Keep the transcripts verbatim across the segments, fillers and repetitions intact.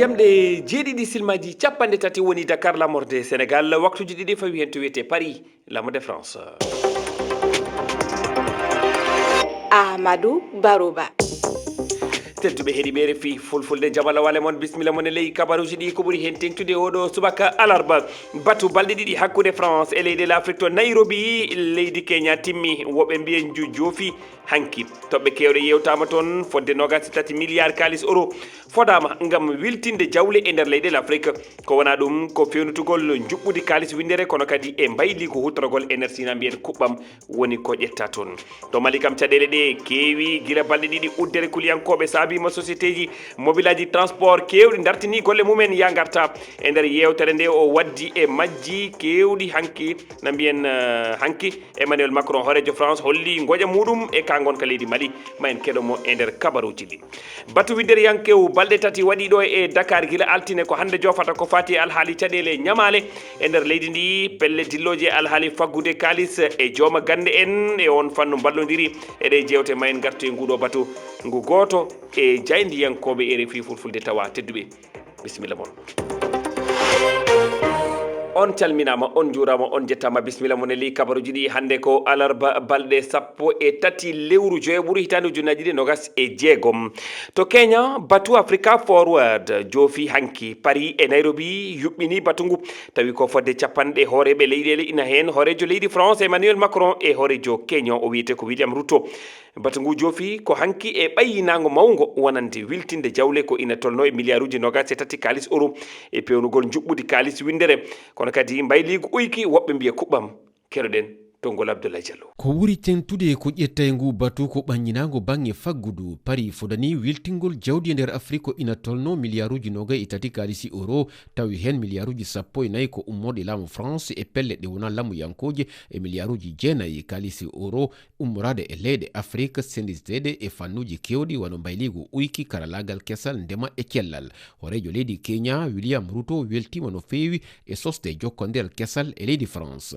Yamɗe jeeɗiɗi silmaji capanɗe tati woni Dakar, lamorde Sénégal, waktuji ɗiɗi fawi hen to wiyete Paris, lamorde France. Amadou Barouba. Tedduɓe heɗiɓe R F I Fulfulde, jamala wale mon, bismilla mon e ley kabaruji ɗi. Ko ɓuri hen teŋtude oɗo subaka alarba, batu balɗe ɗiɗi hakkunde France e leyɗe l'Afrique to Nairobi, leydi Kenya, timmi. Woɓɓe mbiyen ju joofi hanki. Toɓɓe kewɗe yewtama toon, fodde nogas e tati milliard kalis euro fodama ngam wiltinde jawle e nder leyɗe l'Afrique. Ko wona ɗum, ko fewnutugol njuɓɓudi kalis windere, kono kadi e mbayligu hutorgol énergie na mbiyen kuɓɓam woni ko ƴetta toon. To Mali kam, caɗeele ɗe keewi. Gila balɗe ɗiɗi uddere kuliyankooɓe saabima sociétéji mobilaji transport keewɗi dartini golle mumen ya ngarta. E nder yewtere nde, o waddi e majji keewɗi hanki, na mbiyen, eh, hanki. Emmanuel Macron, hooreejo France, holli ngoƴa muɗum e ka ngonka leydi Mali. Ma en keɗo mo e nder kabaruji ɗi. Batu widdere yankew balɗe tati waɗi ɗo e Dakar gila altine, ko hannde jofata ko fati e alhaali caɗeele ñamaale e nder leydi ndi. Pelle dillooje e alhaali faggude kaalis e jooma gannde en e on fannu mballondiri e ɗe jeewte. Ma en ngartu e nguɗo batu ngu gooto e jaayndiyankooɓe R F I Fulfulde tawa tedduɓe. Bisimilla mon. On calminaama, on njuuraama, on njettaama. Bisimilla mon e ley kabaruji ɗi. Hannde ko alarba, balɗe sappo e tati lewru joyaɓuru, hitaande ujunnaaji ɗiɗi e nogas e jeegom. To Kenya, batu Africa Forward joofi hanki Paris e Nairobi, yuɓɓini batu ngu. Tawi ko fodde capanɗe hooreeɓe leyɗeele, ina heen hooreejo leydi France Emmanuel Macron e hooreejo Kenya o wiyetee ko William Ruto. Batu ngu joofi ko hanki e ɓayyinaango mawngo wonande wiltinde jawle ko ina tolnoo e miliyaaruuji noogaas e tati kaalis euro e peewnugol njuɓɓudi kaalis winndere. Kono kadi mbayliigu uyki, woɓɓe mbiya kuɓɓam. Keɗoɗen tonngol Abdoulaye Diallo. Ko ɓuri teeŋtude ko ƴetta e nguu batu ko ɓannginaango baŋŋe faggudu. Paris fodanii wiltingol jawdi e nder Afrik ko ina tolnoo miliyaaruuji noogay e tati kaalisi euro, tawi heen miliyaaruuji sappo e nayi ko ummorde laamu France e pelle ɗe wonaa laamuyankooje, e miliyaaruuji jeenayi kaalisi euro ummoraade e leyɗe Afrik senditeeɗe e fannuuji keewɗi wano mbayliigu uyki, karallaagal kesal, ndema e cellal. Hooreejo leydi Kenya, William Ruto, weltiima no feewi e sosde jokkondiral kesal e leydi France.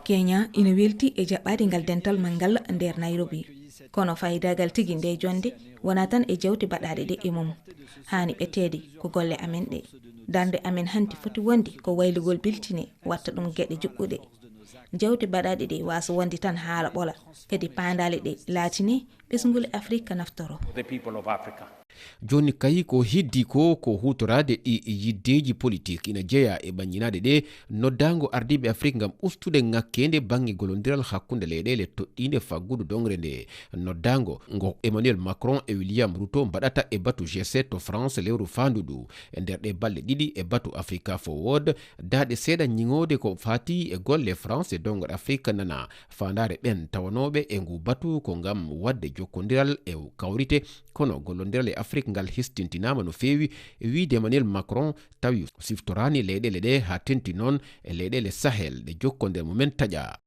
Kenya ina weltii e jaɓɓaade ngal dental manngal nder Nairobi. Kono faayidagal tigi ndee jonnde wonaa tan e jawte baɗaaɗe ɗe e mum. Haani ɓeteede ko golle amen ɗe. Darnde amen hanti foti wonde ko waylugol biltine, watta ɗum geɗe juɓɓuɗe. Jawte baɗaaɗe ɗe waasa wonde tan haala ɓola, kadi paandaale ɗe laatinee ɓesngu Afirka naftoro. Jooni kay ko heddii ko ko huutoraade ɗii yiddeeji politik ina jeyaa e ɓannginaade ɗe noddaango ardiiɓe Afrik ngam ustude ŋakkeende bannge gollondiral hakkunde leyɗeele toɗɗiinde faggudu doŋre nde. Noddaango ngo Emmanuel Macron e William Ruto mbaɗata e batu G sept to France lewru faandu ndu. E nder ɗee balɗe ɗiɗi e batu Africa Forward, daaɗe seeɗa ñiŋoode ko faati e golle France e doŋre Afirka nana. Faandaare ɓeen tawanooɓe e nguu batu ko ngam waɗde jokkondiral e kawrite, kono gollondiral e Afrik ngal hestintinaama no feewi, e wiyde Emmanuel Macron, tawi siftoraani leyɗeele ɗe haa teeŋti noon e leyɗeele Sahel ɗe jokkondire mumen taƴaa.